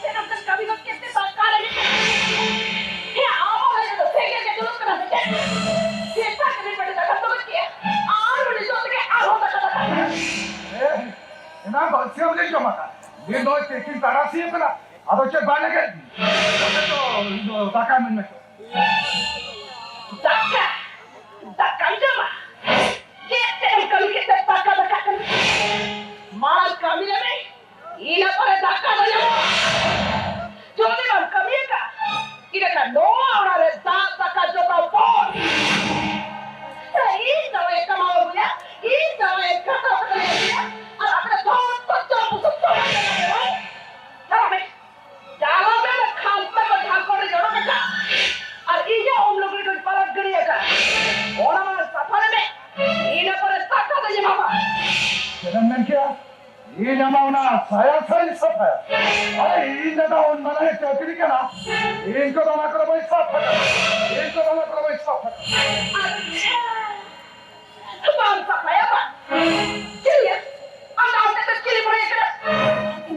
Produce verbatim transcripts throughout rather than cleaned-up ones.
ᱪᱮᱫ ᱮᱢ ᱠᱟᱹᱢᱤ ᱜᱚᱫ ᱠᱮᱫ ᱛᱮ ᱫᱟᱠᱟ ᱨᱮᱸᱜᱮᱡ ᱠᱟᱱᱟ? ᱦᱮᱸ, ᱟᱢ ᱚᱱᱟ ᱨᱮᱫᱚ ᱥᱮᱸᱜᱮᱞ ᱜᱮ ᱡᱩᱞᱩᱜ ᱠᱟᱱᱟ ᱥᱮ ᱪᱮᱫ? ᱥᱮᱛᱟᱜ ᱨᱮ ᱵᱮᱴᱟ ᱫᱟᱠᱟ ᱛᱚᱵᱮ ᱠᱮᱜᱼᱟ, ᱟᱨ ᱱᱤᱛᱚᱜ ᱛᱮᱜᱮ ᱟᱨᱦᱚᱸ ᱫᱟᱠᱟ ᱫᱟᱠᱟ᱾ ᱮ, ᱮᱱᱟᱝ ᱵᱟᱹᱥᱭᱟᱹᱢ ᱨᱮ ᱡᱚᱢ ᱟᱠᱟᱫ, ᱱᱤᱛ ᱫᱚ ᱛᱤᱠᱤᱱ ᱛᱟᱨᱟᱥᱤᱧ ᱠᱟᱱᱟ, ᱟᱫᱚ ᱪᱮᱫ ᱵᱟᱭ ᱞᱟᱹᱜᱤᱫ? ᱫᱟᱠᱟ ᱢᱮᱱ ᱢᱮ᱾ ᱫᱟᱠᱟ? ᱫᱟᱠᱟᱢ ᱡᱚᱢᱟ? ᱪᱮᱫ ᱛᱮᱢ ᱠᱟᱹᱢᱤ ᱠᱮᱫ ᱛᱮ ᱫᱟᱠᱟ ᱫᱟᱠᱟ ᱠᱟᱱᱟ? ᱢᱟᱲᱟᱝ ᱠᱟᱹᱢᱤ ᱞᱮᱢᱮ, ᱤᱱᱟᱹ ᱯᱚᱨᱮ ᱫᱟᱠᱟ ᱫᱚ ᱧᱟᱢᱚᱜᱼᱟ᱾ ᱡᱩᱫᱤ ᱵᱟᱢ ᱠᱟᱹᱢᱤ ᱟᱠᱟᱫ, ᱤᱱᱟᱹᱠᱷᱟᱱ ᱱᱚᱣᱟ ᱚᱲᱟᱜ ᱨᱮ ᱫᱟᱜ ᱫᱟᱠᱟ ᱡᱚᱛᱚ ᱵᱚᱱᱫ᱾ ᱤᱧ ᱡᱟᱶᱟᱭ ᱠᱟᱢᱟᱣ ᱟᱹᱜᱩᱭᱟ, ᱤᱧ ᱡᱟᱶᱟᱭ ᱠᱟᱴᱟ ᱥᱟᱠᱟᱢ ᱟᱹᱜᱩᱭᱟ, ᱟᱨ ᱟᱯᱮ ᱫᱚ ᱡᱚᱛᱚ ᱡᱚᱢ ᱵᱩᱥᱩᱵ ᱪᱚᱸᱫᱟ ᱠᱟᱛᱮ ᱯᱮ ᱡᱚᱢᱟ᱾ ᱪᱟᱞᱟᱜ ᱢᱮ᱾ ᱡᱟᱞᱟᱢ ᱨᱮ ᱠᱷᱟᱱᱛᱟ ᱠᱚ ᱡᱷᱟᱲᱠᱷᱚᱸᱰ ᱨᱮ ᱡᱚᱨᱚ ᱠᱟᱠᱟ᱾ ᱟᱨ ᱤᱧᱟᱹᱜ ᱩᱢ ᱞᱩᱜᱽᱲᱤ ᱠᱚᱧ ᱯᱟᱞᱟᱴ ᱜᱤᱰᱤ ᱟᱠᱟᱫ᱾ ᱚᱱᱟ ᱢᱟ ᱥᱟᱯᱷᱟ ᱞᱮᱢᱮ᱾ ᱤᱱᱟᱹ ᱯᱚᱨᱮ ᱫᱟᱠᱟ ᱫᱚᱧ ᱮᱢᱟᱢᱟ᱾ ᱪᱮᱫ ᱮᱢ ᱢᱮᱱ ᱠᱮᱜᱼᱟ? ᱤᱧ ᱟᱢᱟᱜ ᱚᱱᱟ ᱥᱟᱭᱟ ᱥᱟᱹᱲᱤ ᱥᱟᱯᱷᱟᱭᱟ? ᱟᱨᱮ, ᱤᱧ ᱫᱟᱫᱟ ᱩᱱ ᱢᱟᱨᱟᱝ ᱮ ᱪᱟᱹᱠᱨᱤ ᱠᱟᱱᱟ, ᱤᱧ ᱠᱚᱫᱚ ᱚᱱᱟ ᱠᱚᱨᱮ ᱵᱟᱹᱧ ᱥᱟᱯᱷᱟ ᱠᱟᱱᱟ᱾ ᱤᱧ ᱠᱚᱫᱚ ᱚᱱᱟ ᱠᱚᱨᱮ ᱵᱟᱹᱧ ᱥᱟᱯᱷᱟ ᱠᱟᱱᱟ᱾ ᱟᱪᱪᱷᱟ᱾ ᱵᱟᱢ ᱥᱟᱯᱷᱟᱭᱟ ᱵᱟᱝ? ᱪᱮᱫ ᱭᱟ? ᱟᱢ ᱫᱚ ᱟᱢ ᱛᱮᱫᱚ ᱪᱤᱞᱤ ᱢᱚᱱᱮ ᱠᱟᱱᱟ?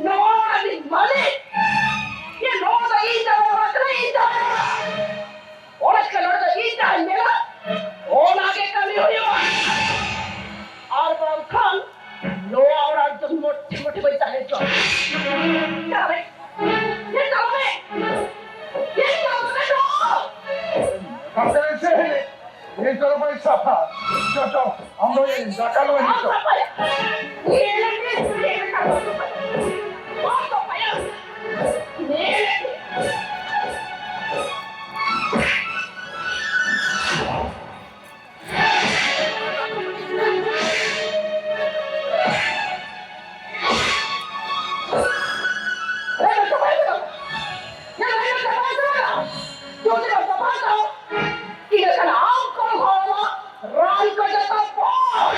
ᱱᱚᱣᱟ ᱚᱲᱟᱜ ᱨᱤᱱᱤᱡ ᱢᱟᱹᱞᱤᱠ᱾ ᱭᱟ, ᱱᱚᱣᱟ ᱫᱚ ᱤᱧ ᱡᱟᱶᱟᱭ ᱚᱲᱟᱜ ᱠᱟᱱᱟ, ᱤᱧ ᱡᱟᱶᱟᱭ ᱚᱲᱟᱜ᱾ ᱚᱱᱟ ᱪᱤᱠᱟᱹ ᱱᱚᱰᱮ ᱫᱚ ᱤᱧ ᱡᱟᱦᱟᱸᱧ ᱢᱮᱱᱟ, ᱚᱱᱟ ᱜᱮ ᱠᱟᱹᱢᱤ ᱦᱩᱭᱩᱜᱼᱟ᱾ ᱟᱨ ᱵᱟᱝᱠᱷᱟᱱ ᱱᱚᱣᱟ ᱚᱲᱟᱜ ᱨᱮᱫᱚ ᱢᱚᱴᱷᱮ ᱢᱚᱴᱷᱮ ᱵᱟᱹᱧ ᱛᱟᱦᱮᱸ ᱦᱚᱪᱚᱣᱟᱜᱼᱟ᱾ ᱪᱟᱞᱟᱜ ᱢᱮ᱾ ᱫᱮᱱ ᱪᱟᱞᱟᱜ ᱢᱮ᱾ ᱫᱮᱱ ᱪᱟᱞᱟᱜ ᱢᱮ ᱫᱚ᱾ ᱟᱯᱮ ᱥᱮ ᱤᱧ ᱪᱚᱞᱚ ᱵᱟᱹᱧ ᱥᱟᱯᱷᱟ᱾ ᱪᱚ, ᱪᱚ, ᱟᱢ ᱫᱚ ᱤᱧ ᱫᱟᱠᱟ ᱞᱩ ᱦᱤᱡᱩᱜ ᱪᱚ᱾ ᱵᱟᱢ ᱥᱟᱯᱷᱟᱭᱟ᱾ ᱧᱮᱞ ᱢᱮ᱾ ᱤᱱᱟᱹ ᱠᱷᱟᱱ ᱟᱢ ᱠᱚ ᱦᱚᱲ ᱨᱟᱱ ᱠᱚ ᱡᱚᱛᱚ ᱵᱚᱱᱫ᱾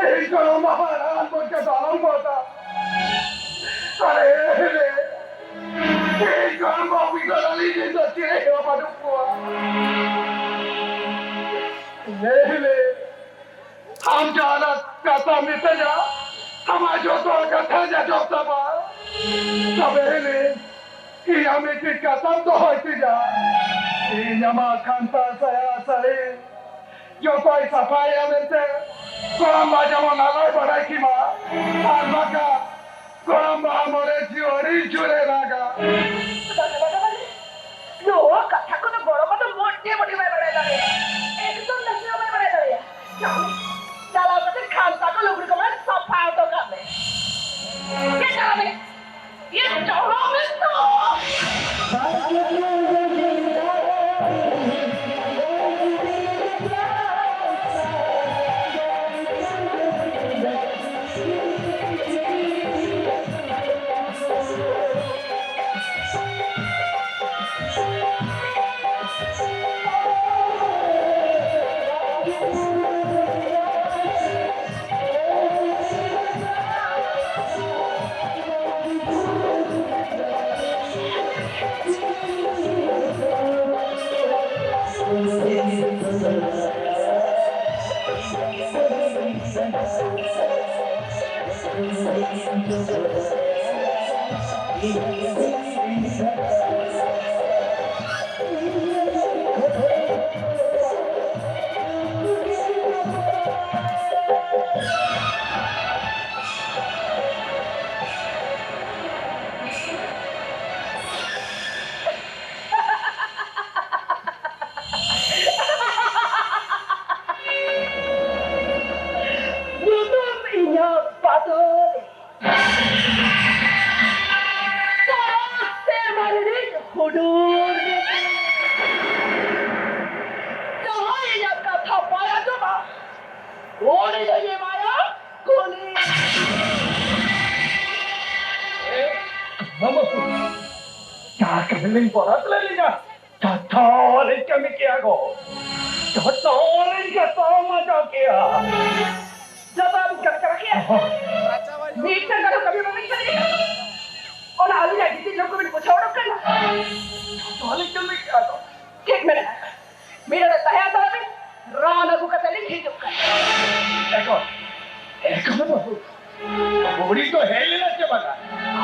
ᱤᱧ ᱜᱚᱲᱚᱢ ᱵᱟᱵᱟ ᱨᱟᱱ ᱵᱚᱱ ᱪᱟᱵᱟ ᱟᱢ ᱵᱚᱱ ᱫᱟ᱾ ᱟᱨᱮ ᱨᱮ, ᱤᱧ ᱜᱚᱲᱚᱢ ᱵᱟᱵᱩ ᱫᱚ ᱟᱹᱞᱤᱧ ᱨᱮᱱ ᱫᱚ ᱪᱮᱫ ᱦᱚᱸ ᱵᱟᱹᱱᱩᱜ ᱠᱚᱣᱟ᱾ ᱮ ᱨᱮ, ᱟᱢ ᱡᱟᱦᱟᱱᱟᱜ ᱠᱟᱛᱷᱟ ᱢᱮᱛᱟᱧᱟ, ᱟᱢᱟᱜ ᱡᱚᱛᱚ ᱠᱟᱛᱷᱟᱧ ᱟᱸᱡᱚᱢ ᱛᱟᱢᱟ᱾ ᱛᱚᱵᱮ ᱦᱤᱞᱤ, ᱤᱧᱟᱜ ᱢᱤᱫᱴᱤᱡ ᱠᱟᱛᱷᱟᱢ ᱫᱚᱦᱚᱭ ᱛᱤᱧᱟ᱾ ᱤᱧ ᱟᱢᱟᱜ ᱠᱷᱟᱱᱛᱟ ᱥᱟᱭᱟ ᱥᱟᱹᱲᱤ ᱡᱚᱛᱚᱭ ᱥᱟᱯᱷᱟᱭᱟ ᱢᱮᱱᱛᱮ ᱜᱚᱲᱚᱢ ᱵᱟ ᱡᱮᱢᱚᱱ ᱟᱞᱚᱭ ᱵᱟᱲᱟᱭ ᱠᱮᱢᱟ, ᱟᱨ ᱵᱟᱠᱷᱟᱱ ᱜᱚᱲᱚᱢ ᱵᱟ ᱢᱚᱱᱮ ᱡᱤᱣᱤ ᱟᱹᱰᱤ ᱡᱳᱨᱮ ᱨᱟᱜᱟ᱾ ᱵᱟᱵᱟ, ᱵᱟᱵᱟ, ᱵᱟᱵᱟ, ᱱᱚᱣᱟ ᱠᱟᱛᱷᱟ ᱠᱚᱫᱚ ᱜᱚᱲᱚᱢ ᱵᱟ ᱫᱚ ᱢᱚᱴᱮ ᱢᱚᱴᱮ ᱵᱟᱭ ᱵᱟᱲᱟᱭ ᱫᱟᱲᱮᱭᱟᱜᱼᱟ᱾ ᱮᱠᱫᱚᱢ ᱱᱟᱥᱮ ᱦᱚᱸ ᱵᱟᱭ ᱵᱟᱲᱟᱭ ᱫᱟᱲᱮᱭᱟᱜᱼᱟ᱾ ᱪᱟᱞᱟᱣ ᱢᱮ, ᱪᱟᱞᱟᱣ ᱠᱟᱛᱮ ᱠᱷᱟᱱᱛᱟ ᱠᱚ ᱞᱩᱜᱽᱲᱤ ᱠᱚ ᱢᱟ ᱥᱟᱯᱷᱟ ᱦᱚᱴᱚ ᱠᱟᱜ ᱢᱮ᱾ ᱪᱮᱫ ᱪᱟᱞᱟᱣ ᱢᱮ? ᱤᱭᱟᱹ ᱪᱟᱞᱟᱣ ᱢᱮ ᱛᱚ᱾ ᱧᱩᱛᱩᱢ ᱤᱧᱟᱹᱜ ᱯᱟᱛᱚᱞ᱾ ᱥᱟᱨᱟ ᱥᱮᱨᱢᱟ ᱨᱤᱱᱤᱡ ᱦᱩᱰᱩᱨ᱾ ᱡᱟᱦᱟᱸᱭ ᱤᱧᱟᱹᱜ ᱠᱟᱛᱷᱟ ᱵᱟᱭ ᱟᱸᱡᱚᱢᱟ, ᱩᱱᱤ ᱫᱚᱧ ᱮᱢᱟᱭᱟ ᱜᱩᱞᱤ᱾ ᱮ, ᱵᱟᱹᱵᱩ, ᱪᱟ ᱠᱟᱹᱢᱤ ᱞᱤᱧ ᱵᱚᱨᱟᱫ ᱞᱮᱱᱟ᱾ ᱡᱚᱛᱚ ᱞᱤᱧ ᱠᱟᱹᱢᱤ ᱠᱮᱭᱟ ᱜᱚ᱾ ᱡᱚᱛᱚ ᱞᱤᱧ ᱡᱚᱛᱚ ᱢᱟᱡᱟ ᱠᱮᱭᱟ᱾ ᱡᱚᱛᱚ ᱞᱤᱧ ᱠᱟᱹᱢᱤ ᱪᱟᱵᱟ ᱠᱮᱭᱟ᱾ ᱦᱚᱸ᱾ ᱢᱤᱫᱴᱟᱝ ᱜᱟᱱ ᱠᱟᱹᱢᱤ ᱵᱟᱹᱵᱤᱱ ᱠᱟᱹᱢᱤ ᱠᱮᱭᱟ᱾ ᱚᱱᱟ ᱟᱹᱞᱤᱧᱟᱜ ᱜᱤᱛᱤᱡ ᱡᱚᱢ ᱠᱚᱵᱤᱱ ᱵᱩᱡᱷᱟᱹᱣ ᱚᱰᱚᱠ ᱠᱟᱱᱟ᱾ ᱡᱚᱛᱚ ᱞᱤᱧ ᱠᱟᱹᱢᱤ ᱠᱮᱭᱟ ᱜᱚ᱾ ᱴᱷᱤᱠ ᱢᱮᱱᱟᱜᱼᱟ᱾ ᱢᱤᱫ ᱦᱚᱲᱮ ᱛᱟᱦᱮᱸ ᱦᱟᱛᱟᱲᱚᱜ ᱵᱤᱱ, ᱨᱟᱱ ᱟᱹᱜᱩ ᱠᱟᱛᱮ ᱞᱤᱧ ᱦᱤᱡᱩᱜ ᱠᱟᱱᱟ᱾ ᱮᱠᱷᱚᱱ, ᱮᱠᱷᱚᱱ ᱵᱟᱹᱵᱩ, ᱵᱩᱲᱦᱤ ᱫᱚ ᱦᱮᱡ ᱞᱮᱱᱟ ᱪᱮ ᱵᱟᱝᱟ?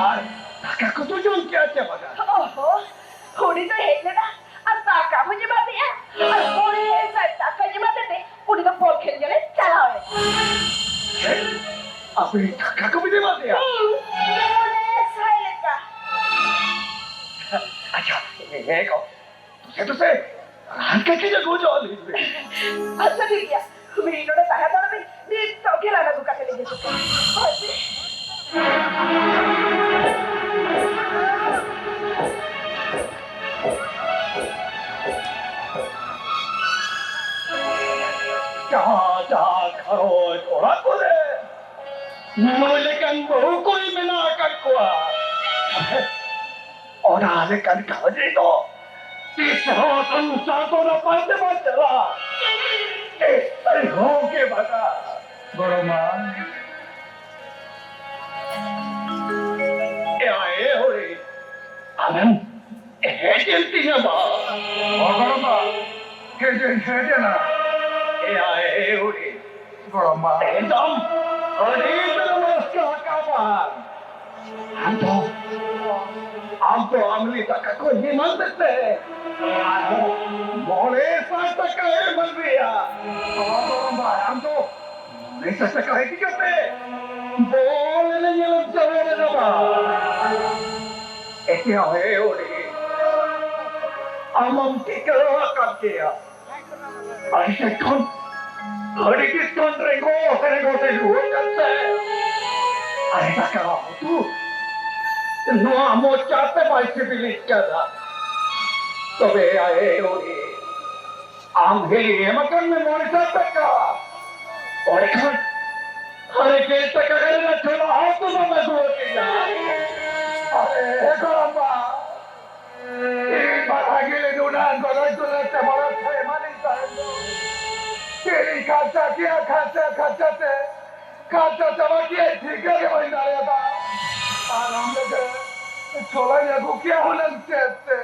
ᱟᱨ ᱫᱟᱠᱟ ᱠᱚᱫᱚ ᱡᱚᱢ ᱠᱮᱜᱼᱟ ᱪᱮ ᱵᱟᱝᱟ? ᱚᱦᱚ, ᱩᱱᱤ ᱫᱚ ᱦᱮᱡ ᱞᱮᱱᱟ ᱟᱨ ᱫᱟᱠᱟ ᱦᱚᱸᱧ ᱮᱢᱟᱫᱮᱭᱟ᱾ ᱟᱨ ᱢᱚᱬᱮ ᱥᱟᱭ ᱴᱟᱠᱟᱧ ᱮᱢᱟᱫᱮ ᱛᱮ ᱩᱱᱤ ᱫᱚ ᱵᱚᱞ ᱠᱷᱮᱞ ᱧᱮᱞᱮ ᱪᱟᱞᱟᱣ ᱮᱱᱟ᱾ ᱪᱮᱫ? ᱟᱯᱮ ᱫᱟᱠᱟ ᱠᱚ ᱵᱤᱱ ᱮᱢᱟᱫᱮᱭᱟ? ᱦᱩᱸ, ᱢᱚᱬᱮ ᱥᱟᱭ ᱞᱮᱠᱟ᱾ ᱟᱪᱪᱷᱟ, ᱦᱮᱸ ᱠᱚ᱾ ᱫᱩᱥᱮ ᱫᱩᱥᱮ ᱨᱟᱱ ᱠᱟᱹᱴᱤᱡ ᱟᱹᱜᱩ ᱧᱚᱜ ᱟᱹᱞᱤᱧ ᱵᱤᱱ᱾ ᱟᱪᱪᱷᱟ, ᱴᱷᱤᱠ ᱜᱮᱭᱟ᱾ ᱢᱤᱫ ᱱᱚᱰᱮ ᱛᱟᱦᱮᱸ ᱦᱟᱛᱟᱲ ᱵᱤᱱ᱾ ᱱᱤᱛᱚᱜ ᱜᱮ ᱨᱟᱱ ᱟᱹᱜᱩ ᱠᱟᱛᱮ ᱞᱤᱧ ᱦᱤᱡᱩᱜ ᱠᱟᱱᱟ᱾ ᱦᱳᱭ ᱥᱮ᱾ ᱡᱟᱦᱟᱸ ᱡᱟᱦᱟᱸ ᱜᱷᱟᱨᱚᱸᱡᱽ ᱚᱲᱟᱜ ᱠᱚᱨᱮ ᱱᱩᱭ ᱞᱮᱠᱟᱱ ᱵᱟᱹᱦᱩ ᱠᱩᱲᱤ ᱢᱮᱱᱟᱜ ᱟᱠᱟᱫ ᱠᱚᱣᱟ᱾ ᱚᱱᱟ ᱞᱮᱠᱟᱱ ᱜᱷᱟᱨᱚᱸᱡᱽ ᱨᱮᱫᱚ ᱛᱤᱥ ᱦᱚᱸ ᱥᱚᱝᱥᱟᱨ ᱫᱚ ᱱᱟᱯᱟᱭ ᱛᱮ ᱵᱟᱝ ᱪᱟᱞᱟᱜᱼᱟ᱾ ᱛᱤᱥ ᱦᱚᱸ ᱜᱮ ᱵᱟᱝᱟ᱾ ᱜᱚᱲᱚᱢᱟ᱾ ᱮᱭᱟ, ᱮ ᱦᱚᱲᱮ, ᱟᱢᱮᱢ ᱦᱮᱡ ᱮᱱ ᱛᱤᱧᱟ ᱵᱟ᱾ ᱦᱚᱸ, ᱜᱚᱲᱚᱢᱟ, ᱦᱮᱡ ᱮᱱ, ᱦᱮᱡ ᱮᱱᱟ᱾ ᱮᱭᱟ, ᱮ ᱦᱚᱲᱮ, ᱜᱚᱲᱚᱢᱟ᱾ ᱮᱠᱫᱚᱢ ᱟᱹᱰᱤ ᱩᱛᱟᱹᱨ ᱮᱢ ᱨᱟᱹᱥᱠᱟᱹ ᱟᱠᱟᱫᱟ᱾ ᱟᱢ ᱫᱚ, ᱟᱢ ᱫᱚ ᱟᱢᱞᱤ ᱫᱟᱠᱟ ᱠᱚ ᱧᱮᱢᱟᱱ ᱛᱮ ᱟᱨᱦᱚᱸ ᱢᱚᱬᱮ ᱥᱟᱭ ᱴᱟᱠᱟ ᱮᱢ ᱟᱹᱜᱩᱭᱟ᱾ ᱟᱢ ᱫᱚ ᱢᱚᱬᱮ ᱥᱟᱭ ᱴᱟᱠᱟ ᱤᱫᱤ ᱠᱟᱛᱮ ᱵᱚᱞ ᱮᱱᱮᱡ ᱧᱮᱞᱮᱢ ᱪᱟᱞᱟᱣ ᱞᱮᱱᱟ ᱵᱟ? ᱮᱠᱮ ᱦᱚᱲᱮ ᱦᱚᱲᱮ, ᱟᱢ ᱢᱟᱢ ᱴᱷᱤᱠᱟᱹ ᱟᱠᱟᱫ ᱜᱮᱭᱟ᱾ ᱟᱹᱰᱤ ᱫᱤᱱ ᱠᱷᱚᱱ, ᱟᱹᱰᱤ ᱫᱤᱱ ᱠᱷᱚᱱ ᱨᱮᱸᱜᱚ, ᱨᱮᱸᱜᱚ ᱛᱮ ᱨᱩᱣᱟᱹᱜ ᱠᱟᱱ ᱛᱟᱦᱮᱸ᱾ ᱟᱨ ᱫᱟᱠᱟ ᱩᱛᱩ ᱱᱚᱣᱟ ᱢᱚᱪᱟ ᱛᱮ ᱵᱟᱭ ᱥᱤᱵᱤᱞᱤᱧ ᱠᱟᱱᱟ᱾ ᱛᱚᱵᱮ ᱟᱭ ᱳᱨᱮ, ᱟᱢ ᱦᱤᱞᱤ ᱮᱢ ᱟᱠᱟᱱ ᱢᱮ ᱢᱚᱬᱮ ᱥᱟᱭ ᱴᱟᱠᱟ᱾ ᱚᱸᱰᱮ ᱠᱷᱚᱱ ᱟᱨᱮ ᱜᱮᱞ ᱴᱟᱠᱟ ᱜᱟᱱ ᱨᱮᱱᱟᱜ ᱪᱷᱳᱞᱟ ᱦᱚᱸ ᱛᱚ ᱵᱟᱢ ᱟᱹᱜᱩ ᱟᱹᱫᱤᱧᱟ᱾ ᱟᱨᱮ ᱜᱚᱲᱚᱢᱵᱟ, ᱤᱧ ᱢᱟᱨᱟᱝ ᱜᱮᱞᱮ ᱱᱩᱱᱟᱹᱜ ᱜᱚᱨᱚᱡ ᱫᱩᱞᱟᱹᱲ ᱛᱮ ᱢᱚᱬᱮ ᱥᱟᱭ ᱮᱢᱟᱞᱤᱧ ᱛᱟᱦᱮᱸ ᱫᱚ᱾ ᱪᱮᱫ ᱤᱧ ᱠᱷᱟᱨᱪᱟ ᱠᱮᱭᱟ, ᱠᱷᱟᱨᱪᱟ, ᱠᱷᱟᱨᱪᱟ ᱛᱮ, ᱠᱷᱟᱨᱪᱟ ᱪᱟᱵᱟ ᱠᱮᱭᱟᱧ, ᱴᱷᱤᱠᱟᱹ ᱜᱮ ᱵᱟᱹᱧ ᱫᱟᱲᱮᱭᱟᱫᱟ᱾ ᱟᱨ ᱟᱢ ᱞᱟᱹᱜᱤᱫ ᱪᱷᱳᱞᱟᱧ ᱟᱹᱜᱩ ᱠᱮᱭᱟ ᱦᱩᱱᱟᱹᱝ ᱪᱮᱫ ᱛᱮ?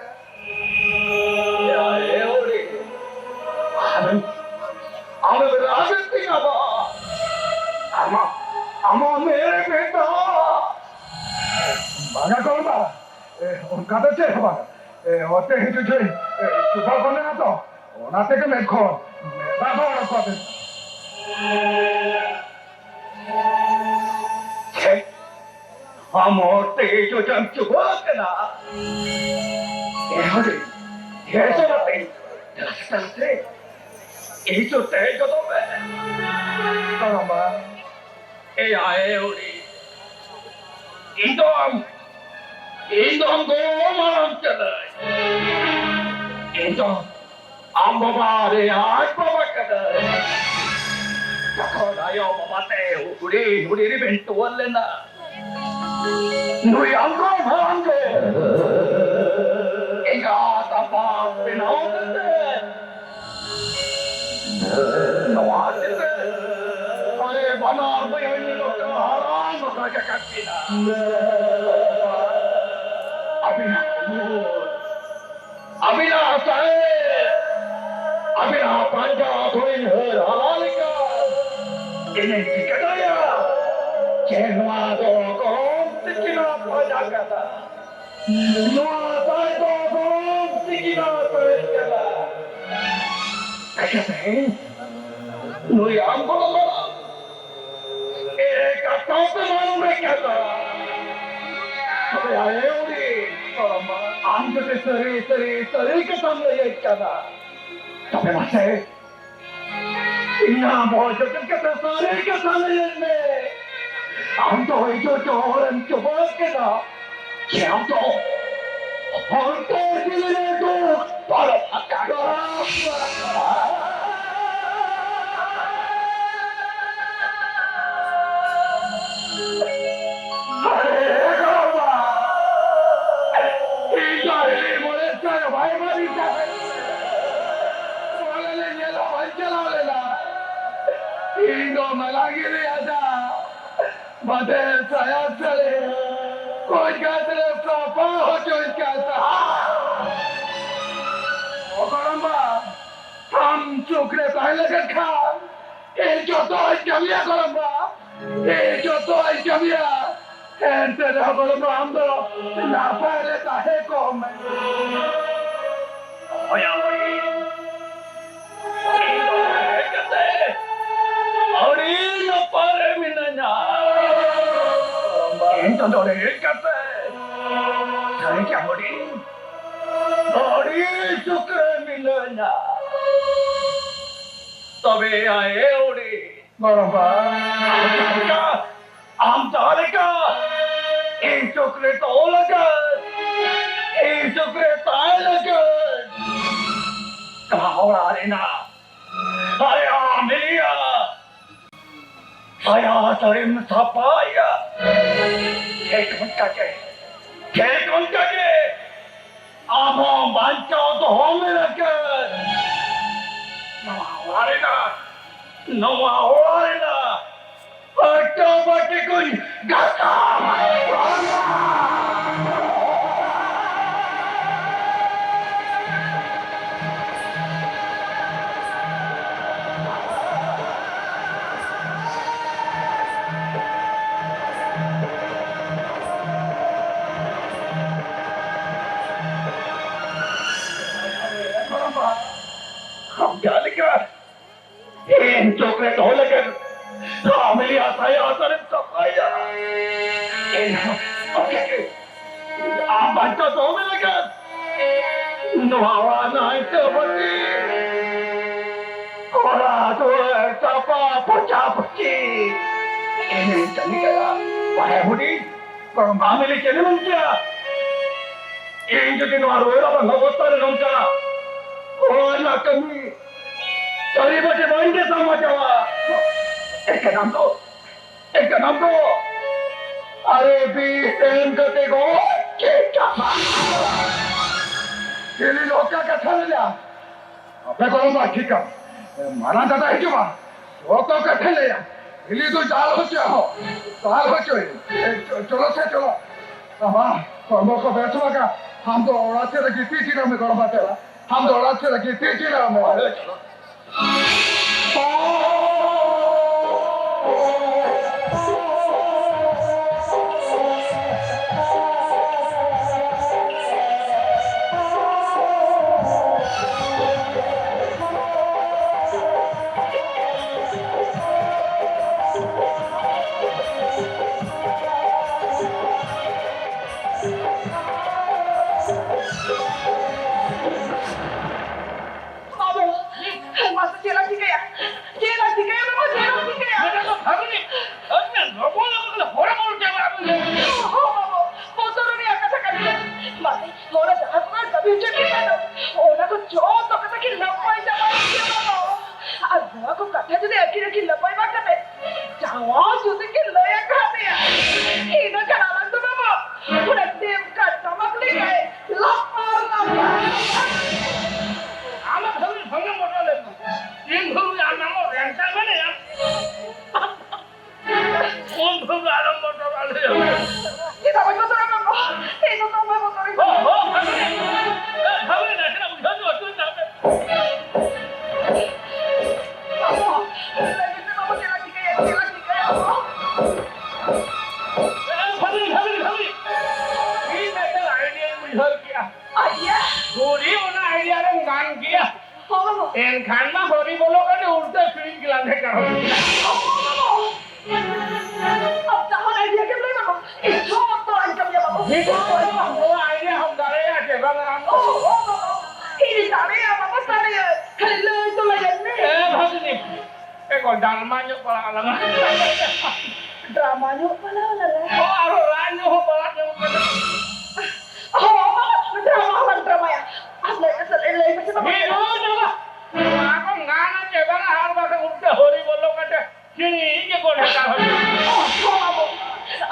ᱮᱭᱟ, ᱮ ᱦᱚᱲᱮ, ᱟᱢᱮᱢ, ᱟᱢᱮᱢ ᱨᱟᱜᱮᱫ ᱛᱤᱧᱟ ᱵᱟ? ᱟᱢᱟᱜ, ᱟᱢᱟᱜ ᱢᱮᱫ ᱨᱮ ᱢᱮᱫ ᱫᱟᱜ᱾ ᱟᱪᱪᱷᱟ ᱜᱚᱲᱚᱢᱵᱟ, ᱮ, ᱚᱱᱠᱟ ᱫᱚ ᱪᱮᱫ ᱦᱚᱸ ᱵᱟᱝ᱾ ᱮ, ᱚᱛᱮ ᱦᱤᱡᱩᱜ ᱡᱚᱦᱚᱜ, ᱮ, ᱪᱩᱯᱟᱹ ᱠᱚ ᱢᱮᱱᱟᱜᱼᱟ ᱛᱚ, ᱚᱱᱟ ᱛᱮᱜᱮ ᱢᱮᱫ ᱠᱷᱚᱱ ᱢᱮᱫ ᱫᱟᱜ ᱫᱚ ᱚᱰᱚᱠ ᱠᱚᱜ ᱛᱤᱧᱟ᱾ ᱪᱮᱫ? ᱟᱢ ᱚᱛᱮ ᱦᱤᱡᱩᱜ ᱮᱢ ᱪᱩᱯᱟᱹ ᱠᱟᱱᱟ? ᱮ ᱦᱚᱲ, ᱦᱮᱸ ᱛᱚ ᱵᱟᱯᱮ, ᱫᱮᱞᱟ ᱥᱮ, ᱫᱮᱞᱟ ᱥᱮ᱾ ᱤᱧ ᱥᱩᱨ ᱛᱮ ᱦᱮᱡ ᱜᱚᱫᱚᱜ ᱢᱮ᱾ ᱜᱚᱲᱚᱢᱵᱟ᱾ ᱮᱭᱟ, ᱮ ᱦᱩᱰᱤ᱾ ᱤᱧ ᱫᱚ ᱟᱢ, ᱤᱧ ᱫᱚ ᱟᱢ ᱜᱚᱲᱚᱢ ᱦᱟᱲᱟᱢ ᱠᱟᱹᱱᱟᱹᱧ᱾ ᱤᱧ ᱫᱚ ᱟᱢ ᱵᱟᱵᱟ ᱨᱮ ᱟᱡ ᱵᱟᱵᱟ ᱠᱟᱹᱱᱟᱹᱧ᱾ ᱡᱚᱠᱷᱚᱱ ᱟᱭᱳ ᱵᱟᱵᱟ ᱛᱮ ᱦᱩᱰᱤ ᱦᱩᱰᱤ ᱨᱮᱵᱮᱱ ᱴᱩᱣᱟᱹᱨ ᱞᱮᱱᱟ, ᱱᱩᱭ ᱟᱢᱜᱚ ᱦᱟᱲᱟᱢ ᱜᱮ ᱮᱸᱜᱟᱛ ᱟᱯᱟᱛ ᱵᱮᱱᱟᱣ ᱠᱟᱛᱮ ᱱᱚᱣᱟ ᱛᱮ ᱟᱞᱮ ᱵᱟᱱᱟᱨ ᱵᱚᱭᱦᱟ ᱱᱤᱛᱚᱜ ᱫᱚ ᱦᱟᱲᱟᱢ ᱟᱠᱟᱱ ᱠᱤᱱᱟ᱾ ᱟᱹᱵᱤᱱᱟᱜ ᱩᱢᱩᱞ, ᱟᱹᱵᱤᱱᱟᱜ ᱥᱟᱦᱮᱫ, ᱟᱹᱵᱤᱱᱟᱜ ᱯᱟᱸᱡᱟ ᱫᱷᱩᱲᱤ ᱦᱟᱹᱨ ᱦᱟᱞᱟ ᱞᱮᱠᱟ᱾ ᱤᱧᱤᱧ ᱴᱷᱤᱠᱟᱹ ᱫᱟᱲᱮᱭᱟᱜᱼᱟ ᱡᱮ ᱱᱚᱣᱟ ᱫᱚ ᱜᱚᱲᱚᱢ ᱛᱤᱠᱤᱱᱟᱜ ᱯᱟᱸᱡᱟ ᱠᱟᱱᱟ᱾ ᱱᱚᱣᱟ ᱥᱟᱦᱮᱫ ᱫᱚ ᱜᱚᱲᱚᱢ ᱛᱤᱠᱤᱱᱟᱜ ᱥᱟᱦᱮᱫ ᱠᱟᱱᱟ᱾ ᱟᱪᱪᱷᱟ ᱛᱮᱦᱮᱧ ᱱᱩᱭ ᱟᱢ ᱜᱚᱲᱚᱢ ᱦᱟᱲᱟᱢ ᱮ ᱠᱟᱛᱷᱟ ᱯᱮ ᱢᱟᱱ ᱢᱮ ᱠᱟᱱᱟ᱾ ᱛᱚᱵᱮ ᱟᱭᱳ ᱨᱮ, ᱟᱢ ᱡᱩᱫᱤ ᱥᱟᱹᱨᱤ, ᱥᱟᱹᱨᱤ, ᱥᱟᱹᱨᱤ ᱠᱟᱛᱷᱟᱢ ᱞᱟᱹᱭᱮᱫ ᱠᱟᱱᱟ, ᱛᱚᱵᱮ ᱢᱟᱥᱮ ᱤᱧᱟᱜ ᱵᱚᱦᱚᱜ ᱡᱚᱴᱮᱫ ᱠᱟᱛᱮ ᱥᱟᱹᱨᱤ ᱠᱟᱛᱷᱟ ᱞᱟᱹᱭᱟᱹᱧ ᱢᱮ᱾ ᱟᱢ ᱫᱚ ᱦᱚᱭᱛᱳ ᱡᱚᱦᱚᱨᱮᱢ ᱪᱚᱵᱟᱜ ᱠᱟᱱᱟ᱾ ᱪᱮ ᱟᱢ ᱫᱚ ᱦᱚᱭᱛᱳ ᱡᱤᱣᱤ ᱨᱮ ᱫᱩᱠ ᱯᱟᱨᱚᱢ ᱟᱠᱟᱫ᱾ ᱟᱨᱮ ᱜᱚᱲᱚᱢᱟ, ᱤᱧ ᱫᱚ ᱟᱹᱰᱤ ᱢᱚᱬᱮ ᱥᱮᱨᱢᱟ ᱵᱟᱭ ᱢᱟᱹᱨᱤ ᱛᱟᱦᱮᱸ᱾ ᱢᱚᱬᱮ ᱞᱮ ᱧᱮᱞ ᱦᱚᱸ ᱵᱟᱹᱧ ᱪᱟᱞᱟᱣ ᱞᱮᱱᱟ᱾ ᱤᱧ ᱫᱚ ᱢᱟᱞᱟᱜᱤᱨᱤ ᱟᱫᱟ ᱵᱟᱫᱮ ᱥᱟᱭᱟ ᱥᱟᱹᱲᱤ ᱠᱚᱧ ᱜᱟᱛᱨᱮ ᱥᱟᱯᱷᱟ ᱦᱚᱪᱚᱧ ᱠᱟᱱ ᱛᱟᱦᱮᱸ᱾ ᱚ ᱜᱚᱲᱚᱢᱵᱟ, ᱟᱢ ᱥᱩᱠ ᱨᱮ ᱛᱟᱦᱮᱸ ᱞᱟᱹᱜᱤᱫ ᱠᱷᱟᱱ ᱤᱧ ᱡᱚᱛᱚᱧ ᱠᱟᱹᱢᱤᱭᱟ ᱜᱚᱲᱚᱢᱵᱟ, ᱤᱧ ᱡᱚᱛᱚᱧ ᱠᱟᱹᱢᱤᱭᱟ᱾ ᱮᱱᱛᱮ ᱨᱮᱦᱚᱸ ᱜᱚᱲᱚᱢ ᱵᱟ, ᱟᱢ ᱫᱚ ᱱᱟᱯᱟᱭ ᱨᱮ ᱛᱟᱦᱮᱸ ᱠᱚᱜ ᱢᱮ᱾ ᱦᱳᱭ, ᱦᱳᱭ᱾ ᱤᱧ ᱫᱚ ᱦᱮᱡ ᱠᱟᱛᱮ ᱟᱹᱰᱤ ᱱᱟᱯᱟᱭ ᱨᱮ ᱢᱤᱱᱟᱹᱧᱟ᱾ ᱤᱧ ᱫᱚ ᱱᱚᱰᱮ ᱦᱮᱡ ᱠᱟᱛᱮ ᱥᱟᱹᱨᱤ ᱜᱮ ᱟᱹᱰᱤ, ᱟᱹᱰᱤ ᱥᱩᱠ ᱨᱮ ᱢᱤᱱᱟᱹᱧᱟ᱾ ᱛᱚᱵᱮ ᱟᱭ ᱟᱹᱰᱤ ᱜᱚᱲᱚᱢ ᱵᱟ, ᱟᱢ ᱡᱟᱦᱟᱸ ᱞᱮᱠᱟ ᱤᱧ ᱥᱩᱠ ᱨᱮ ᱫᱚᱦᱚ ᱞᱟᱹᱜᱤᱫ, ᱤᱧ ᱥᱩᱠ ᱨᱮ ᱛᱟᱦᱮᱸ ᱞᱟᱹᱜᱤᱫ, ᱱᱚᱣᱟ ᱚᱲᱟᱜ ᱨᱮᱱᱟᱜ ᱟᱨᱮ ᱟᱢᱮᱞᱤᱭᱟ ᱥᱟᱭᱟ ᱥᱟᱹᱲᱤᱢ ᱥᱟᱯᱷᱟᱭᱟ᱾ ᱴᱷᱤᱠ ᱚᱱᱠᱟ ᱜᱮ, ᱴᱷᱤᱠ ᱚᱱᱠᱟ ᱜᱮ ᱟᱢ ᱦᱚᱸ ᱵᱟᱧᱪᱟᱣ ᱫᱚᱦᱚ ᱢᱮ ᱞᱟᱹᱜᱤᱫ ᱱᱚᱣᱟ ᱚᱲᱟᱜ ᱨᱮᱱᱟᱜ, ᱱᱚᱣᱟ ᱚᱲᱟᱜ ᱨᱮᱱᱟᱜ ᱟᱴᱟ ᱵᱟᱹᱴᱤ ᱠᱚᱧ ᱜᱷᱟᱥᱟᱣ᱾ ᱟᱢ ᱡᱟᱦᱟᱸ ᱞᱮᱠᱟ ᱤᱧ ᱪᱳᱠᱞᱮᱴ ᱦᱚᱸ ᱞᱟᱹᱜᱤᱫ ᱟᱢᱮᱞᱤᱭᱟ ᱥᱟᱭᱟ ᱟᱥᱟᱨᱮᱢ ᱥᱟᱯᱷᱟᱭᱟ᱾ ᱤᱧ ᱦᱚᱸ ᱟᱢ ᱵᱟᱧᱪᱟᱣ ᱫᱚᱦᱚ ᱢᱮ ᱞᱟᱹᱜᱤᱫ ᱱᱚᱣᱟ ᱚᱲᱟᱜ ᱱᱟᱭᱛᱮ ᱵᱟᱹᱛᱤ, ᱚᱲᱟᱜ ᱫᱩᱣᱟᱹᱨ ᱥᱟᱯᱷᱟ ᱯᱚᱪᱟ ᱯᱚᱪᱤ᱾ ᱤᱧ ᱠᱟᱹᱢᱤ ᱠᱟᱱᱟ ᱵᱟᱲᱟᱭ ᱦᱩᱰᱤᱧ ᱠᱚᱲᱚᱢ ᱟᱢᱮᱞᱤ ᱪᱮᱫ ᱮᱢ ᱪᱮᱫᱟ? ᱤᱧ ᱡᱩᱫᱤ ᱱᱚᱣᱟ ᱨᱩᱣᱟᱹᱲ ᱟᱵᱟᱨ ᱚᱵᱚᱥᱛᱟ ᱨᱮ ᱱᱚᱝᱠᱟ ᱦᱚᱲ ᱨᱮᱱᱟᱜ ᱠᱟᱹᱢᱤ ᱥᱟᱹᱨᱤ ᱵᱟᱴᱮ ᱵᱟᱹᱧ ᱫᱮᱥᱟ ᱢᱟᱪᱟᱣᱟ᱾ ᱮᱱᱠᱷᱟᱱ ᱟᱢ ᱫᱚ, ᱮᱱᱠᱷᱟᱱ ᱟᱢ ᱫᱚ ᱟᱨᱮ ᱵᱤᱥ ᱮᱢ ᱠᱟᱛᱮ ᱜᱚ ᱪᱮᱫ ᱠᱟᱛᱷᱟ? ᱪᱤᱞᱤ ᱞᱚᱠᱟ ᱠᱟᱛᱷᱟ ᱞᱮᱭᱟ? ᱟᱯᱮ ᱠᱚ ᱵᱟᱝ ᱴᱷᱤᱠᱟ᱾ ᱢᱟᱨᱟᱝ ᱫᱟᱫᱟ ᱦᱤᱡᱩᱜᱼᱟ, ᱡᱚᱛᱚ ᱠᱟᱛᱷᱟ ᱞᱟᱹᱭᱟ᱾ ᱤᱞᱤ ᱫᱚ ᱡᱟᱞ ᱦᱚᱪᱚ ᱦᱚᱸ, ᱡᱟᱞ ᱦᱚᱪᱚᱭ᱾ ᱮ, ᱪᱚ-, ᱪᱚᱞᱚ ᱥᱮ ᱪᱚᱞᱚ᱾ ᱟᱢᱟ, ᱠᱚᱨᱢᱚ ᱠᱚ ᱵᱮᱥ ᱵᱟᱠᱟ᱾ ᱟᱢ ᱫᱚ ᱚᱲᱟᱜ ᱥᱮᱫ ᱨᱮ ᱜᱤᱛᱤᱡ ᱡᱤᱨᱟᱹᱜ ᱢᱮ, ᱠᱚᱨᱢᱚ ᱪᱟᱞᱟ᱾ ᱟᱢ ᱫᱚ ᱚᱲᱟᱜ ᱥᱮᱫ ᱨᱮ ᱜᱤᱛᱤᱡ ᱡᱤᱨᱟᱹᱜ ᱢᱮ᱾ ᱦᱳᱭ, ᱪᱚᱞᱚ᱾ ᱦᱚᱨᱤ ᱚᱱᱟ ᱟᱭᱰᱤᱭᱟ ᱨᱮᱢ ᱜᱟᱱ ᱜᱮᱭᱟ᱾ ᱦᱚᱸ᱾ ᱮᱱᱠᱷᱟᱱ ᱢᱟ ᱦᱚᱨᱤ ᱵᱚᱞᱚ ᱠᱟᱛᱮ ᱩᱞᱴᱟᱹ ᱥᱤᱨᱤᱧ ᱜᱮ ᱞᱟᱸᱫᱮ ᱠᱟᱨᱚᱱ᱾ ᱟᱢ ᱛᱟᱦᱚᱸ ᱟᱭᱰᱤᱭᱟ ᱜᱮᱢ ᱞᱟᱹᱭ ᱵᱟᱵᱟ᱾ ᱤᱧ ᱡᱷᱚᱛᱚ ᱟᱸᱡᱚᱢ ᱭᱟ ᱵᱟᱵᱟ᱾ ᱱᱤᱛᱚᱜ ᱫᱚ ᱱᱚᱣᱟ ᱟᱭᱰᱤᱭᱟ ᱦᱚᱸᱢ ᱫᱟᱲᱮᱭᱟᱜᱼᱟ ᱪᱮ ᱵᱟᱝ ᱟᱢ? ᱚ, ᱚ, ᱵᱟᱵᱟ᱾ ᱤᱧ ᱫᱟᱲᱮᱭᱟᱜᱼᱟ ᱵᱟᱵᱟ, ᱫᱟᱲᱮᱭᱟᱜᱼᱟ᱾ ᱠᱷᱟᱹᱞᱤ ᱞᱟᱹᱭ ᱫᱚ ᱞᱟᱹᱭᱟᱹᱧ ᱢᱮ᱾ ᱮ ᱵᱷᱟᱜᱽᱱᱤ, ᱮ ᱠᱚ ᱰᱨᱟᱢᱟ ᱧᱚᱜ ᱯᱟᱲᱟᱜ ᱟᱞᱟᱝ᱾ ᱰᱨᱟᱢᱟ ᱧᱚᱜ ᱯᱟᱲᱟᱜ ᱟᱞᱟᱝ᱾ ᱚ, ᱟᱨᱦᱚᱸ ᱨᱟᱜ ᱧᱚᱜ ᱦᱚᱸ ᱯᱟᱲᱟᱜ ᱧᱚᱜ ᱠᱟᱱᱟ᱾ ᱦᱚᱸ, ᱰᱨᱟᱢᱟ ᱦᱚᱸᱞᱟᱝ ᱰᱨᱟᱢᱟᱭᱟ᱾ ᱟᱨ ᱞᱟᱹᱭ ᱢᱮᱥᱮ, ᱞᱟᱹᱭ, ᱞᱟᱹᱭ ᱢᱮᱥᱮ ᱵᱟᱵᱟ᱾ ᱦᱮᱸ, ᱱᱚᱣᱟ ᱫᱚ ᱱᱚᱣᱟ ᱠᱚ ᱜᱟᱱᱟ ᱪᱮ ᱵᱟᱝᱟ, ᱟᱨ ᱵᱟᱠᱷᱟᱱ ᱩᱞᱴᱟᱹ ᱦᱚᱨᱤ ᱵᱚᱞᱚ ᱠᱟᱛᱮ ᱪᱤᱞᱤ ᱜᱮ ᱠᱚ ᱰᱷᱮᱠᱟ ᱦᱚᱪᱚ᱾ ᱚ, ᱦᱚᱸ ᱵᱟᱵᱩ,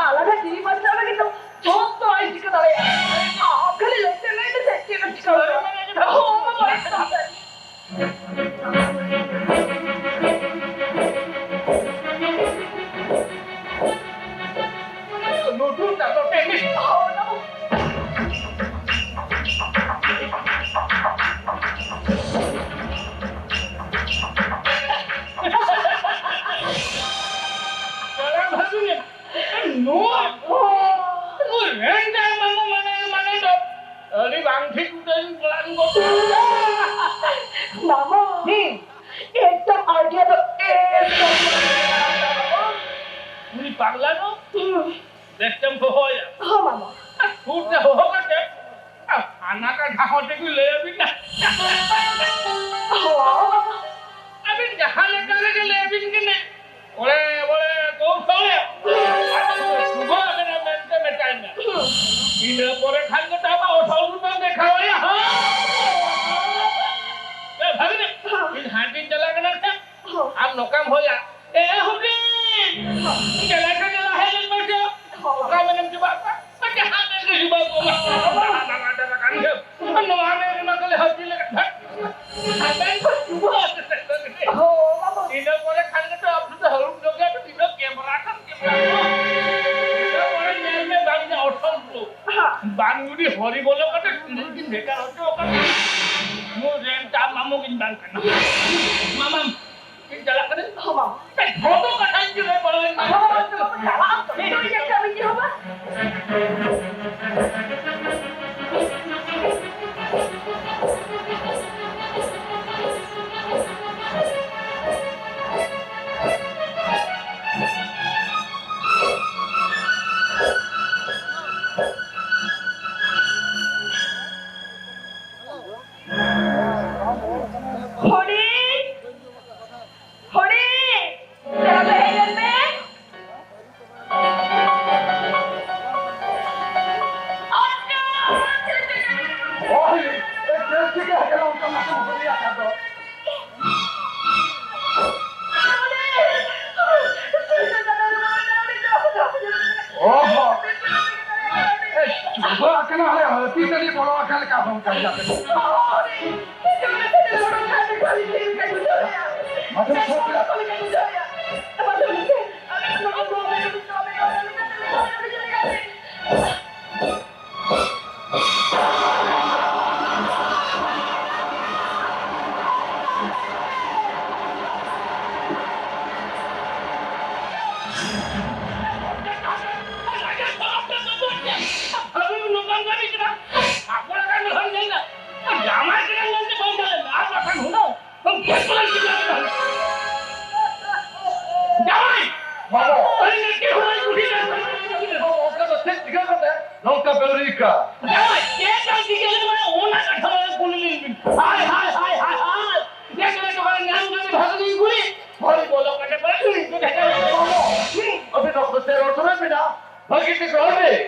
ᱟᱞᱟᱝᱟᱜ ᱡᱤᱣᱤ ᱵᱟᱧᱪᱟᱣ ᱞᱟᱹᱜᱤᱫ ᱫᱚ ᱡᱷᱚᱛᱚ ᱟᱡ ᱪᱤᱠᱟᱹ ᱫᱟᱲᱮᱭᱟᱜᱼᱟ᱾ ᱟᱢ ᱠᱷᱟᱹᱞᱤ ᱞᱟᱹᱭ ᱛᱮ ᱞᱟᱹᱭ ᱢᱮᱥᱮ, ᱪᱮᱫ ᱮᱢ ᱪᱤᱠᱟᱹ ᱫᱟᱲᱮᱭᱟᱜᱼᱟ? ᱦᱚᱸ ᱵᱟᱵᱩ, ᱮᱠᱫᱚᱢ ᱛᱮ᱾ ᱞᱩᱴᱩᱨ ᱛᱟᱠᱚ ᱴᱮᱱᱤᱥ᱾ ᱦᱚᱸ ᱵᱟᱵᱩ᱾ ᱠᱟᱨᱟᱢ ᱵᱷᱟᱹᱜᱤ᱾ ᱱᱚᱣᱟ, ᱱᱚᱣᱟ ᱨᱮᱱ ᱡᱟᱦᱟᱸᱭ ᱢᱟᱱᱮ, ᱢᱟᱱᱮ, ᱢᱟᱱᱮ ᱫᱚ ᱟᱹᱰᱤ ᱵᱟᱝ ᱴᱷᱤᱠ ᱩᱛᱟᱹᱨ ᱯᱞᱟᱱ ᱜᱚᱫ ᱠᱟᱫᱟ᱾ ᱢᱟᱢᱟ, ᱦᱩᱸ᱾ ᱮᱠᱫᱚᱢ ᱟᱭᱰᱤᱭᱟ ᱫᱚ ᱮᱠᱫᱚᱢ᱾ ᱩᱱᱤ ᱯᱟᱜᱽᱞᱟ ᱫᱚ ᱦᱩᱸ᱾ ᱵᱮᱥ ᱛᱮᱢ ᱦᱚᱦᱚᱭᱟ᱾ ᱦᱚᱸ, ᱢᱟᱢᱟ᱾ ᱥᱩᱨ ᱛᱮ ᱦᱚᱦᱚ ᱠᱟᱛᱮ, ᱦᱟᱱᱟ ᱠᱟ ᱰᱷᱟᱦᱚ ᱛᱮᱜᱮ ᱞᱟᱹᱭ ᱟᱹᱵᱤᱱ ᱱᱟ᱾ ᱦᱚᱸ᱾ ᱟᱹᱵᱤᱱ ᱡᱟᱦᱟᱸ ᱞᱮᱠᱟ ᱨᱮᱜᱮ ᱞᱟᱹᱭ ᱟᱹᱵᱤᱱ ᱠᱟᱱᱟ, ᱚᱲᱮ, ᱚᱲᱮ, ᱠᱚ ᱥᱚᱲᱮ᱾ ᱥᱩᱵᱷᱟ ᱠᱟᱱᱟ ᱢᱮᱱᱛᱮ ᱢᱮᱛᱟᱭ ᱢᱮ᱾ ᱤᱱᱟᱹ ᱯᱚᱨᱮ ᱠᱷᱟᱱ ᱜᱮ ᱛᱚ ᱟᱢᱟᱜ ᱚᱥᱚᱞ ᱨᱩᱯ ᱮᱢ ᱫᱮᱠᱷᱟᱣ ᱟᱭᱟ, ᱦᱮᱸ? ᱮ, ᱵᱷᱟᱹᱜᱤ ᱱᱟ, ᱤᱧ ᱦᱟᱴ ᱤᱧ ᱪᱟᱞᱟᱜ ᱠᱟᱱᱟ ᱥᱮ? ᱟᱢ ᱱᱚᱝᱠᱟᱢ ᱦᱚᱭᱟ, ᱮ ᱦᱩᱰᱤᱧ! ᱫᱮᱞᱟ ᱥᱮ ᱫᱮᱞᱟ, ᱦᱮᱡ ᱞᱮᱱ ᱢᱮᱥᱮ᱾ ᱚᱠᱟ ᱢᱮᱱᱮᱢ ᱪᱚᱵᱟᱜ ᱠᱟᱱᱟ? ᱡᱟᱦᱟᱸ ᱢᱮᱱ ᱜᱮ ᱪᱚᱵᱟᱜ ᱠᱚᱜ ᱢᱟ᱾ ᱰᱟᱸᱜᱟ, ᱰᱟᱸᱜᱟ, ᱰᱟᱸᱜᱟ ᱠᱟᱱ ᱜᱮᱭᱟ᱾ ᱱᱚᱣᱟ ᱢᱮᱱ ᱨᱮᱢᱟ ᱠᱷᱟᱹᱞᱤ ᱦᱟᱹᱛᱤ ᱞᱮᱠᱟ᱾ ᱦᱚᱸ, ᱵᱟᱵᱟ᱾ ᱤᱱᱟᱹ ᱯᱚᱨᱮ ᱠᱷᱟᱱ ᱜᱮ ᱛᱚ ᱟᱵᱚ ᱫᱚ ᱦᱟᱹᱨᱩᱵ ᱧᱚᱜ ᱜᱮᱭᱟ, ᱤᱱᱟᱹ ᱠᱮᱢᱨᱟ ᱠᱷᱟᱱ ᱠᱮᱢᱨᱟ᱾ ᱤᱱᱟᱹ ᱯᱚᱨᱮ ᱧᱮᱞ ᱢᱮ ᱵᱟᱝ ᱡᱟ ᱚᱥᱚᱞ ᱠᱚ᱾ ᱦᱮᱸ᱾ ᱵᱟᱝ ᱡᱩᱫᱤ ᱦᱚᱨᱤ ᱵᱚᱞᱚ ᱠᱟᱛᱮ ᱥᱤᱨᱤᱧ ᱠᱤᱱ ᱵᱷᱮᱡᱟ ᱦᱚᱪᱚ ᱠᱟᱜ ᱢᱮ᱾ ᱱᱩᱭ ᱨᱮᱱ ᱛᱟᱢ ᱢᱟᱢᱚ ᱜᱤᱧ ᱵᱟᱝ ᱠᱟᱱᱟ᱾ ᱢᱟᱢᱟᱢ᱾ ᱤᱧ ᱪᱟᱞᱟᱜ ᱠᱟᱹᱱᱟᱹᱧ᱾ ᱦᱚᱸ, ᱵᱟᱵᱟ᱾ ᱡᱷᱚᱛᱚ ᱠᱟᱛᱷᱟᱧ ᱡᱩᱞᱟᱹᱭ ᱯᱟᱲᱟᱣᱟᱹᱧ ᱢᱟ᱾ ᱦᱚᱸ, ᱵᱟᱵᱟ, ᱪᱟᱞᱟᱜ ᱟᱢ ᱛᱚ᱾ ᱤᱧ ᱫᱚ ᱤᱧᱟᱹᱜ ᱠᱟᱹᱢᱤᱧ ᱮᱦᱚᱵᱟ᱾ ᱪᱩᱵᱟᱹᱜ ᱟᱠᱟᱱᱟ, ᱦᱟᱱᱮ ᱦᱟᱹᱛᱤ ᱛᱟᱹᱱᱤᱡ ᱵᱚᱞᱚ ᱟᱠᱟᱱ ᱞᱮᱠᱟ ᱦᱚᱸ ᱠᱟᱱ ᱜᱮᱭᱟ ᱯᱮ᱾ ᱟᱵᱚ ᱱᱚᱝᱠᱟᱱ ᱠᱟᱹᱢᱤ ᱠᱟᱱᱟ᱾ ᱟᱵᱚ ᱞᱮᱠᱟᱱ ᱦᱚᱲ ᱧᱮᱞ ᱢᱮ᱾ ᱡᱟᱶᱟᱭ ᱠᱟᱱᱟ ᱢᱮᱱᱛᱮ ᱵᱟᱝ ᱪᱟᱞᱟᱜ ᱢᱮ᱾ ᱟᱨ ᱵᱟᱠᱷᱟᱱ ᱦᱩᱱᱟᱹᱝ ᱵᱟᱝ ᱪᱮᱫ ᱠᱚ ᱞᱟᱹᱭ ᱠᱮᱫᱟ? ᱡᱟᱶᱟᱭ! ᱵᱟᱵᱟ! ᱟᱹᱞᱤᱧ ᱫᱚ ᱪᱮᱫ ᱦᱚᱸ ᱵᱟᱹᱧ ᱵᱩᱡᱷᱟᱹᱣ ᱧᱟᱢ ᱠᱟᱱᱟ᱾ ᱵᱟᱵᱟ, ᱚᱱᱠᱟ ᱫᱚ ᱪᱮᱫ ᱪᱤᱠᱟᱹ ᱠᱟᱛᱮ ᱱᱚᱝᱠᱟ ᱵᱮᱣᱨᱤ ᱠᱟ? ᱡᱟᱶᱟᱭ, ᱪᱮᱫ ᱪᱚᱝ ᱪᱤᱠᱟᱹ ᱞᱮᱱᱟ, ᱚᱱᱟ ᱠᱟᱛᱷᱟ ᱫᱚ ᱠᱩᱞᱤ ᱞᱤᱧ ᱵᱤᱱ᱾ ᱦᱟᱭ, ᱦᱟᱭ, ᱦᱟᱭ, ᱦᱟᱭ, ᱦᱟᱭ! ᱪᱮᱫ ᱞᱮᱠᱟ ᱪᱚᱝ ᱧᱟᱢ ᱠᱟᱛᱮ ᱵᱷᱟᱜᱮ ᱞᱤᱧ ᱠᱩᱞᱤ, ᱦᱚᱲ ᱵᱚᱞᱚ ᱠᱟᱛᱮ ᱯᱟᱞᱮ ᱞᱤᱧ ᱠᱩᱞᱤ᱾ ᱵᱟᱵᱟ! ᱟᱹᱵᱤᱱ ᱫᱚ ᱚᱠᱚᱭ ᱥᱮ ᱨᱚᱲ ᱥᱟᱱᱟᱭᱮᱫ ᱵᱤᱱᱟ? ᱵᱷᱟᱹᱜᱤ ᱴᱷᱤᱠ ᱨᱚᱲ ᱵᱤᱱ᱾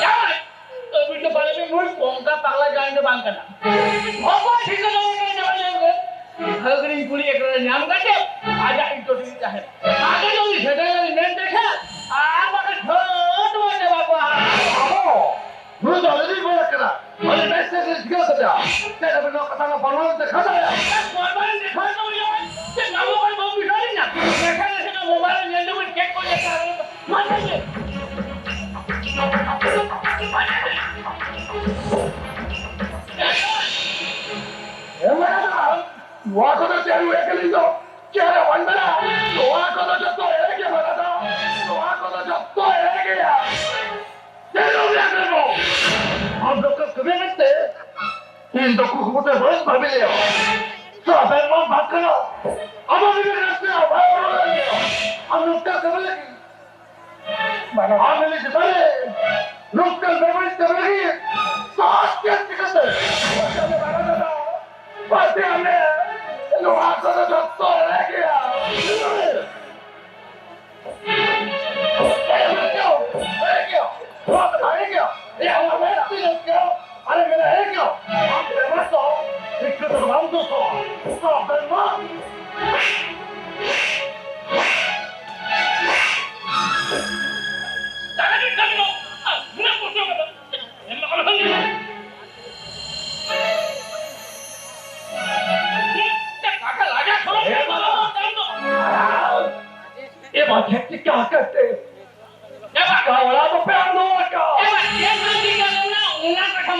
ᱡᱟᱶᱟᱭ! ᱟᱹᱵᱤᱱ ᱫᱚ ᱯᱟᱞᱮ ᱵᱤᱱ ᱱᱩᱭ ᱠᱚᱝᱠᱟ ᱯᱟᱜᱽᱞᱟ ᱡᱟᱶᱟᱭ ᱫᱚ ᱵᱟᱝ ᱠᱟᱱᱟ᱾ ᱚᱠᱚᱭ ᱴᱷᱤᱠᱟᱹ ᱫᱟᱲᱮ ᱠᱟᱱᱟ ᱡᱟᱶᱟᱭ ᱧᱟᱢ ᱨᱮ? ᱵᱷᱟᱹᱜᱽᱱᱤᱧ ᱠᱩᱞᱤᱭᱮ ᱠᱟᱱᱟ, ᱧᱟᱢ ᱠᱟᱛᱮ ᱟᱡᱟᱜ ᱤᱧ ᱴᱚᱴᱤ ᱛᱟᱦᱮᱸᱱ᱾ ᱟᱫᱚ ᱡᱩᱫᱤ ᱥᱮᱴᱮᱨ ᱞᱮᱱ ᱢᱮᱱᱛᱮ ᱠᱷᱟᱱ, ᱟᱨ ᱵᱟᱠᱷᱟᱱ ᱡᱷᱚᱛᱚ ᱪᱟᱵᱟ ᱠᱚᱜᱼᱟ᱾ ᱟᱵᱚ ᱱᱩᱭ ᱫᱚ ᱟᱞᱮ ᱨᱤᱱ ᱦᱚᱲ ᱠᱟᱱᱟ᱾ ᱟᱞᱮ ᱵᱮᱥ ᱛᱮ ᱪᱤᱠᱟᱹ ᱠᱟᱛᱮ? ᱪᱮᱫ ᱟᱵᱤᱱ ᱱᱚᱣᱟ ᱠᱟᱛᱷᱟ ᱨᱮᱱᱟᱜ ᱵᱚᱨᱱᱚᱱ ᱫᱮᱠᱷᱟᱣ ᱫᱟᱲᱮᱭᱟᱜᱼᱟ? ᱵᱚᱨᱱᱚᱱ ᱫᱮᱠᱷᱟᱣ ᱫᱚ ᱦᱩᱭᱩᱜᱼᱟ᱾ ᱪᱮᱫ ᱱᱟᱢᱵᱟᱨ ᱵᱟᱹᱵᱩ ᱵᱤᱥᱟᱹᱨᱤᱧᱟ? ᱫᱮᱠᱷᱟ ᱫᱮᱠᱷᱟ ᱢᱳᱵᱟᱭᱤᱞ ᱧᱮᱞ ᱡᱚᱝ ᱪᱮᱫ ᱠᱚ ᱧᱮᱞ ᱠᱟᱱᱟ? ᱱᱚᱣᱟ ᱠᱚᱫᱚ ᱪᱮᱫ ᱮᱢ ᱞᱟᱹᱭ ᱠᱟᱹᱞᱤᱧ ᱫᱚ? ᱪᱮᱫ ᱦᱚᱸ ᱵᱟᱝ ᱠᱟᱱᱟ᱾ ᱱᱚᱣᱟ ᱠᱚᱫᱚ ᱡᱚᱛᱚ ᱮᱲᱮ ᱜᱮ ᱢᱮᱱᱟᱜᱼᱟ᱾ ᱱᱚᱣᱟ ᱠᱚᱫᱚ ᱡᱚᱛᱚ ᱮᱲᱮ ᱜᱮᱭᱟ᱾ ᱪᱮᱫ ᱮᱢ ᱞᱟᱹᱭ ᱠᱟᱹᱞᱤᱧ ᱫᱚ? ᱟᱢ ᱫᱚ ᱠᱟᱹᱢᱤ ᱢᱮᱱᱛᱮ ᱤᱧ ᱫᱚ ᱠᱩᱠᱢᱩ ᱛᱮ ᱵᱟᱹᱧ ᱵᱷᱟᱹᱵᱤ ᱞᱮᱭᱟ᱾ ᱛᱚ ᱟᱵᱮᱱ ᱢᱟ ᱵᱟᱝ ᱠᱟᱱᱟ᱾ ᱟᱢᱟᱜ ᱜᱮ ᱨᱟᱥᱛᱟ ᱵᱟᱭ ᱚᱰᱚᱠ ᱞᱮᱱ ᱜᱮᱭᱟ᱾ ᱟᱢ ᱱᱚᱝᱠᱟ ᱠᱟᱹᱢᱤ ᱞᱟᱹᱜᱤᱫ ᱵᱟᱝᱟ᱾ ᱟᱢ ᱞᱟᱹᱜᱤᱫ ᱪᱮᱛᱟᱱ ᱨᱮ ᱱᱚᱝᱠᱟ ᱵᱮᱵᱟᱹᱲᱤᱡ ᱠᱟᱹᱢᱤ ᱞᱟᱹᱜᱤᱫ ᱥᱟᱦᱟᱡᱽ ᱪᱮᱫ ᱪᱤᱠᱟᱹᱛᱮ? ᱵᱟᱝᱟ ᱫᱟᱫᱟ, ᱯᱟᱹᱛᱭᱟᱹᱣ ᱢᱮ, ᱱᱚᱣᱟ ᱠᱚᱫᱚ ᱡᱚᱛᱚ ᱮᱲᱮ ᱜᱮᱭᱟ᱾ ᱮᱲᱮ ᱜᱮᱭᱟ, ᱮᱲᱮ ᱜᱮᱭᱟ, ᱱᱚᱣᱟ ᱠᱟᱛᱷᱟ ᱮᱲᱮ ᱜᱮᱭᱟ᱾ ᱮᱭᱟ, ᱱᱚᱣᱟ ᱢᱮᱱ ᱛᱤᱱᱟᱹᱜ ᱜᱮᱭᱟ? ᱟᱨᱮ ᱢᱮᱱᱟ ᱮᱲᱮ ᱜᱮᱭᱟ᱾ ᱟᱢ ᱵᱮᱢᱟᱨ ᱫᱚ ᱤᱠᱟᱹ ᱫᱚ ᱵᱟᱢ ᱫᱳᱥᱚᱜᱼᱟ᱾ ᱛᱚ ᱵᱮᱢᱟᱨ ᱫᱟᱫᱟ ᱜᱮ ᱠᱟᱹᱢᱤ ᱫᱚ, ᱟᱨ ᱱᱩᱱᱟᱹᱜ ᱠᱚᱥᱴᱚ ᱠᱟᱛᱮ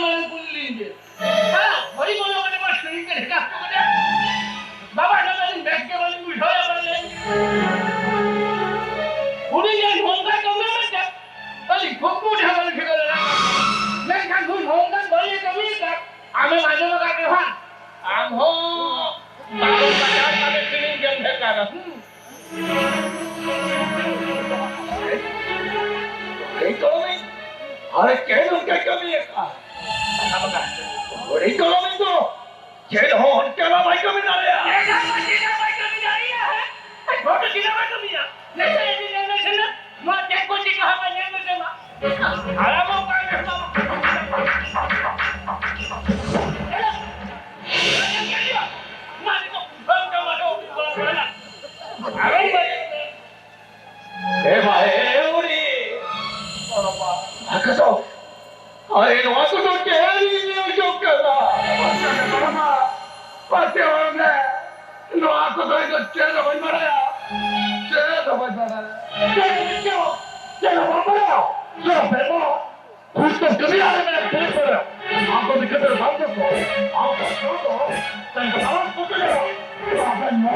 ᱢᱟᱲᱟᱝ ᱠᱩᱞᱤ ᱞᱤᱧ ᱵᱮᱱ᱾ ᱦᱮᱸ, ᱦᱚᱲᱤ ᱢᱚᱱᱮ ᱢᱚᱱᱮ ᱢᱟ ᱥᱮᱨᱮᱧ ᱜᱮ ᱰᱷᱮᱠᱟ ᱦᱚᱪᱚ ᱠᱮᱫᱟ᱾ ᱵᱟᱵᱟ ᱴᱷᱮᱱ ᱟᱹᱞᱤᱧ ᱵᱮᱥ ᱜᱮ ᱵᱟᱹᱞᱤᱧ ᱵᱩᱡᱷᱟᱹᱣᱮᱫ ᱵᱟᱹᱞᱤᱧ᱾ ᱩᱱᱤ ᱡᱮ ᱱᱚᱝᱠᱟ ᱠᱟᱹᱢᱤ ᱢᱮᱱᱛᱮ, ᱟᱹᱞᱤᱧ ᱠᱷᱩᱵ ᱠᱚ ᱴᱷᱮᱱ ᱵᱟᱹᱞᱤᱧ ᱴᱷᱤᱠᱟᱹ ᱫᱟᱲᱮᱭᱟᱜ ᱠᱟᱱᱟ᱾ ᱢᱮᱱᱠᱷᱟᱱ ᱱᱩᱭ ᱱᱚᱝᱠᱟᱱ ᱵᱟᱹᱲᱤᱡ ᱠᱟᱹᱢᱤ ᱠᱟᱫ, ᱟᱢᱮᱢ ᱟᱸᱡᱚᱢ ᱟᱠᱟᱫ ᱨᱮᱦᱚᱸ, ᱟᱢ ᱦᱚᱸ ᱵᱟᱵᱟ ᱯᱟᱪᱷᱟ ᱠᱟᱛᱮ ᱥᱮᱨᱮᱧ ᱜᱮᱢ ᱰᱷᱮᱠᱟ ᱠᱟᱫᱟ᱾ ᱦᱩᱸ᱾ ᱮᱭ ᱛᱚ, ᱟᱨᱮ ᱪᱮᱫ ᱚᱱᱠᱟ ᱠᱟᱹᱢᱤ ᱟᱠᱟᱫ? ᱟᱹᱰᱤ ᱛᱚ ᱩᱱᱤ ᱫᱚ ᱪᱮᱫ ᱦᱚᱸ ᱚᱱᱠᱟ ᱢᱟ ᱵᱟᱭ ᱠᱟᱹᱢᱤ ᱫᱟᱲᱮᱭᱟᱜᱼᱟ᱾ ᱪᱮᱫ ᱦᱚᱸ ᱪᱮᱫ ᱦᱚᱸ ᱵᱟᱭ ᱠᱟᱹᱢᱤ ᱫᱟᱲᱮᱭᱟᱜᱼᱟ, ᱦᱮᱸ? ᱟᱡ ᱦᱚᱲ ᱫᱚ ᱪᱮᱫ ᱦᱚᱸ ᱵᱟᱭ ᱠᱟᱹᱢᱤᱭᱟ᱾ ᱱᱮᱥᱮ ᱤᱫᱤ ᱞᱮ ᱢᱮᱥᱮ ᱱᱟ, ᱱᱚᱣᱟ ᱪᱮᱫ ᱠᱚ ᱪᱤᱠᱟᱹ ᱦᱟᱸᱜ ᱧᱮᱞ ᱢᱮᱥᱮ ᱱᱟ᱾ ᱦᱟᱲᱟᱢᱚᱜ ᱠᱟᱱ ᱨᱮᱦᱚᱸ ᱵᱟᱵᱚ ᱠᱟᱹᱢᱤ ᱫᱟᱲᱮᱭᱟᱜᱼᱟ᱾ ᱢᱟ ᱱᱤᱛᱚᱜ ᱵᱟᱝ ᱠᱟᱹᱢᱤ ᱫᱚ ᱵᱟᱝ ᱠᱟᱱᱟ᱾ ᱟᱨᱚ ᱵᱟᱭ ᱮ ᱵᱷᱟᱭ, ᱮ ᱩᱱᱤ᱾ ᱵᱟᱠᱟ ᱫᱚ᱾ ᱟᱨᱮ, ᱱᱚᱣᱟ ᱠᱚᱫᱚ ᱪᱮᱫ ᱤᱧ ᱧᱮᱞ ᱡᱚᱝ ᱠᱟᱱᱟ? ᱯᱟᱥᱮ ᱦᱚᱲ ᱢᱮ᱾ ᱱᱚᱣᱟ ᱠᱚᱫᱚ ᱤᱧ ᱫᱚ ᱪᱮᱫ ᱦᱚᱸ ᱵᱟᱹᱧ ᱵᱟᱲᱟᱭᱟ᱾ ᱪᱮᱫ ᱦᱚᱸ ᱵᱟᱹᱧ ᱵᱟᱲᱟᱭᱟ᱾ ᱪᱮᱫ ᱦᱚᱸ ᱵᱟᱹᱧ ᱵᱟᱲᱟᱭᱟ᱾ ᱪᱮᱫ ᱦᱚᱸ ᱵᱟᱹᱧ ᱵᱟᱲᱟᱭᱟ᱾ ᱠᱷᱩᱫ ᱠᱚ ᱠᱟᱹᱢᱤᱭᱟ ᱨᱮ ᱢᱮᱱᱟᱜ ᱯᱩᱞᱤᱥ ᱨᱮ᱾ ᱟᱢ ᱫᱚ ᱫᱤᱠᱟᱹᱛ ᱨᱮ ᱵᱟᱢ ᱫᱚᱠᱚ᱾ ᱟᱢ ᱫᱚ ᱫᱚ ᱛᱮ ᱥᱟᱞᱟᱢ ᱠᱚ ᱠᱟᱹᱢᱤᱭᱟ᱾ ᱟᱵᱮᱱ ᱢᱚ᱾